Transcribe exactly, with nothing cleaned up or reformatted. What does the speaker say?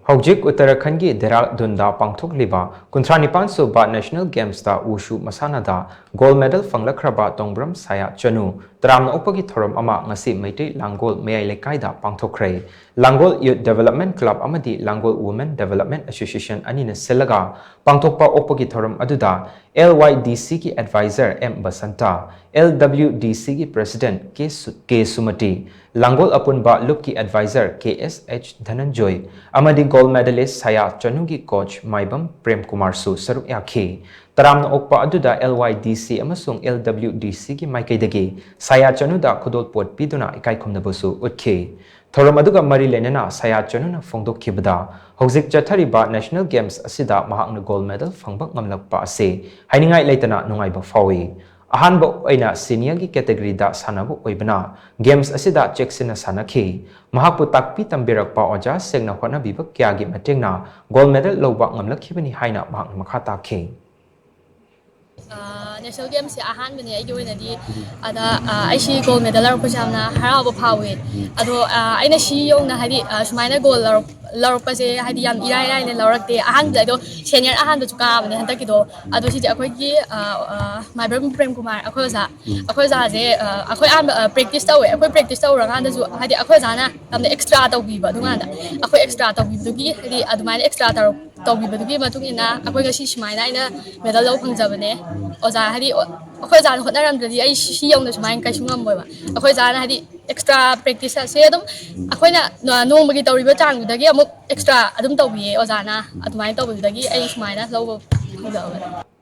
ꯍꯧꯖꯤꯛ ꯎꯠꯇꯔꯥꯈꯟꯒꯤ ꯗꯦꯍꯔꯥꯗꯨꯟꯗ ꯄꯥꯡꯊꯣꯛꯂꯤꯕ ꯀꯨꯟꯊ꯭ꯔꯥ ꯅꯤꯄꯥꯟ ꯁꯨꯕ National Gamesꯇ ꯋꯨꯁꯨ ꯃꯁꯥꯟꯅꯗ gold medal ꯐꯪꯂꯛꯈ꯭ꯔꯕ ꯇꯣꯡꯕ꯭ꯔꯝ ꯁꯥꯌꯥ ꯆꯅꯨ ꯇꯔꯥꯝꯅ ꯑꯣꯛꯄꯒꯤ ꯊꯧꯔꯝ ꯑꯃ ꯉꯁꯤ ꯃꯩꯇꯩ ꯂꯥꯡꯒꯣꯜ ꯃꯌꯥꯏ ꯂꯩꯀꯥꯏꯗ ꯄꯥꯡꯊꯣꯛꯈ꯭ꯔꯦ꯫ ꯂꯥꯡꯒꯣꯜ Youth Development Club ꯑꯃꯗꯤ ꯂꯥꯡꯒꯣꯜ Women Development Association ꯑꯅꯤꯅ ꯁꯤꯜꯂꯒ ꯄꯥꯡꯊꯣꯛꯄ ꯑꯣꯛꯄꯒꯤ ꯊꯧꯔꯝ ꯑꯗꯨꯗ LYDCꯒꯤ advisor M Basanta, LWDCꯒꯤ president K ꯁꯨ-, K ꯁꯨꯃꯇꯤ, ꯂꯥꯡꯒꯣꯜ ꯑꯄꯨꯟꯕ ꯂꯨꯞꯀꯤ advisor K S H ꯙꯅꯟꯖꯣꯏ ꯑꯃꯗꯤ gold medalist ꯁꯥꯌꯥ ꯆꯅꯨꯒꯤ coach ꯃꯥꯏꯕꯝ ꯄ꯭ꯔꯦꯝ ꯀꯨꯃꯥꯔꯁꯨ ꯁꯔꯨꯛ ꯌꯥꯈꯤ꯫ ꯇꯔꯥꯝꯅ ꯑꯣꯛꯄ ꯑꯗꯨꯗ LYDC ꯑꯃꯁꯨꯡ LWDCꯒꯤ ꯃꯥꯏꯀꯩꯗꯒꯤ ꯁꯥꯌꯥ ꯆꯅꯨꯗ ꯈꯨꯗꯣꯜꯄꯣꯠ ꯄꯤꯗꯨꯅ ꯏꯀꯥꯏ ꯈꯨꯝꯅꯕꯁꯨ ꯎꯠꯈꯤ꯫ ꯊꯧꯔꯝ ꯑꯗꯨꯒ ꯃꯔꯤ ꯂꯩꯅꯅ ꯁꯥꯌꯥ ꯆꯅꯨꯅ ꯐꯣꯡꯗꯣꯛꯈꯤꯕꯗ, ꯍꯧꯖꯤꯛ ꯆꯠꯊꯔꯤꯕ National Games ꯑꯁꯤꯗ ꯃꯍꯥꯛꯅ gold medal ꯐꯪꯕ ꯉꯝꯂꯛꯄ ꯑꯁꯤ ꯍꯥꯏꯅꯤꯡꯉꯥꯏ ꯂꯩꯇꯅ ꯅꯨꯡꯉꯥꯏꯕ ꯐꯥꯎꯏ꯫ ꯑꯍꯥꯟꯕ ꯑꯣꯏꯅ seniorꯒꯤ categoryꯗ ꯁꯥꯟꯅꯕ ꯑꯣꯏꯕꯅ games ꯑꯁꯤꯗ ꯆꯦꯛꯁꯤꯟꯅ ꯁꯥꯟꯅꯈꯤ꯫ ꯃꯍꯥꯛꯄꯨ ꯇꯥꯛꯄꯤ ꯇꯝꯕꯤꯔꯛꯄ ꯑꯣꯖꯥꯁꯤꯡꯅ ꯍꯣꯠꯅꯕꯤꯕ ꯀꯌꯥꯒꯤ ꯃꯇꯦꯡꯅ gold medal ꯂꯧꯕ ꯉꯝꯂꯛꯈꯤꯕꯅꯤ ꯍꯥꯏꯅ ꯃꯍꯥꯛꯅ ꯃꯈꯥ ꯇꯥꯈꯤ꯫ National Gamesꯁꯦ ꯑꯍꯥꯟꯕꯅꯦ ꯑꯩꯒꯤ ꯑꯣꯏꯅꯗꯤ꯫ ꯑꯗ ꯑ, ꯑꯩꯁꯤ gold medal ꯂꯧꯔꯛꯄꯁꯦ ꯌꯥꯝꯅ ꯍꯔꯥꯎꯕ ꯐꯥꯎꯋꯦ꯫ ꯑꯗꯣ ꯑ, ꯑꯩꯅ ꯁꯤ ꯌꯧꯅ ꯍꯥꯏꯗꯤ ꯑ, ꯁꯨꯃꯥꯏꯅ gold ꯂꯧꯔꯛ ꯂꯧꯔꯛꯄꯁꯦ ꯍꯥꯏꯗꯤ ꯌꯥꯝ ꯏꯔꯥꯏ ꯂꯥꯏꯅ ꯂꯧꯔꯛꯇꯦ꯫ ꯑꯍꯥꯟꯕꯗ ꯑꯩꯗꯣ senior ꯑꯍꯥꯟꯕꯁꯨ ꯀꯥꯕꯅꯦ ꯍꯟꯗꯛꯀꯤꯗꯣ꯫ ꯑꯗꯣ ꯁꯤꯁꯦ ꯑꯩꯈꯣꯏꯒꯤ ꯑ, ꯑ, ꯃꯥꯏꯕꯝ ꯄ꯭ꯔꯦꯝ ꯀꯨꯃꯥꯔ ꯑꯩꯈꯣꯏ ꯑꯣꯖꯥ, ꯑꯩꯈꯣꯏ ꯑꯣꯖꯥꯁꯦ ꯑ, ꯑꯩꯈꯣꯏ ꯑꯍꯥꯟꯕ practice ꯇꯧꯋꯦ꯫ ꯑꯩꯈꯣꯏ practice ꯇꯧꯔꯀꯥꯟꯗꯁꯨ ꯍꯥꯏꯗꯤ ꯑꯩꯈꯣꯏ ꯑꯣꯖꯥꯅ ꯌꯥꯝꯅ extra ꯇꯧꯕꯤꯕ ꯑꯗꯨꯀꯥꯟꯗ꯫ ꯑꯩꯈꯣꯏ extra ꯇꯧꯕꯤꯕꯗꯨꯒꯤ ꯍꯥꯏꯗꯤ ꯑꯗꯨꯃꯥꯏꯅ extra ꯇꯧꯔꯛ ꯇꯧꯕꯤꯕꯗꯨꯒꯤ ꯃꯇꯨꯡ ꯏꯟꯅ ꯑꯩꯈꯣꯏ ꯉꯁꯤ ꯁꯨꯃꯥꯏꯅ ꯑꯩꯅ medal ꯂꯧꯕ ꯐꯪꯖꯕꯅꯦ꯫ ꯑꯣꯖꯥ ꯍꯥꯏꯗꯤ ꯑꯩꯈꯣꯏ ꯑꯣꯖꯥꯅ ꯍꯣꯠꯅꯔꯝꯗ꯭ꯔꯗꯤ ꯑꯩ ꯁꯤ ꯁꯤ ꯌꯧꯅ ꯁꯨꯃꯥꯏꯅ ꯀꯩꯁꯨ ꯉꯝꯃꯣꯏꯕ꯫ ꯑꯩꯈꯣꯏ ꯑꯣꯖꯥꯅ ꯍꯥꯏꯗꯤ extra practice ꯑꯁꯦ ꯑꯗꯨꯝ ꯑꯩꯈꯣꯏꯅ ꯅꯣꯡꯃꯒꯤ ꯇꯧꯔꯤꯕ ꯆꯥꯡꯗꯨꯗꯒꯤ ꯑꯃꯨꯛ extra ꯑꯗꯨꯝ ꯇꯧꯕꯤꯌꯦ ꯑꯣꯖꯥꯅ꯫ ꯑꯗꯨꯃꯥꯏꯅ ꯇꯧꯕꯤꯕꯗꯒꯤ ꯑꯩ ꯁꯨꯃꯥꯏꯅ ꯂꯧꯕ ꯐꯪꯖꯕꯅꯦ꯫